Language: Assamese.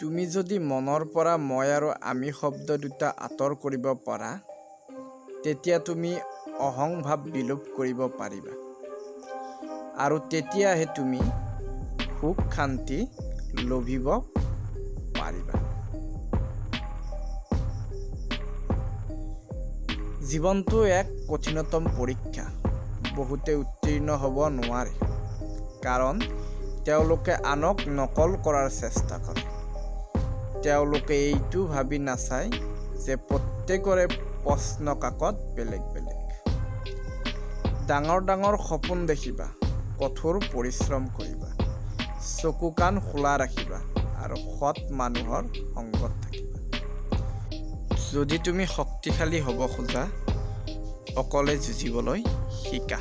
তুমি যদি মনৰ পৰা মই আৰু আমি শব্দ দুটা আঁতৰ কৰিব পাৰা, তেতিয়া তুমি অহংভাৱ বিলোপ কৰিব পাৰিবা আৰু তেতিয়াহে তুমি সুখ শান্তি লভিব পাৰিবা। জীৱনটো এক কঠিনতম পৰীক্ষা। বহুতে উত্তীৰ্ণ হ'ব নোৱাৰে, কাৰণ তেওঁলোকে আনক নকল কৰাৰ চেষ্টা কৰে। তেওঁলোকে এইটো ভাবি নাচায় যে প্ৰত্যেকৰে প্ৰশ্নকাকত বেলেগ বেলেগ। ডাঙৰ ডাঙৰ সপোন দেখিবা, কঠোৰ পৰিশ্ৰম কৰিবা, চকু কাণ খোলা ৰাখিবা আৰু সৎ মানুহৰ সংগত থাকিবা। যদি তুমি শক্তিশালী হ'ব খোজা, অকলে যুঁজিবলৈ শিকা।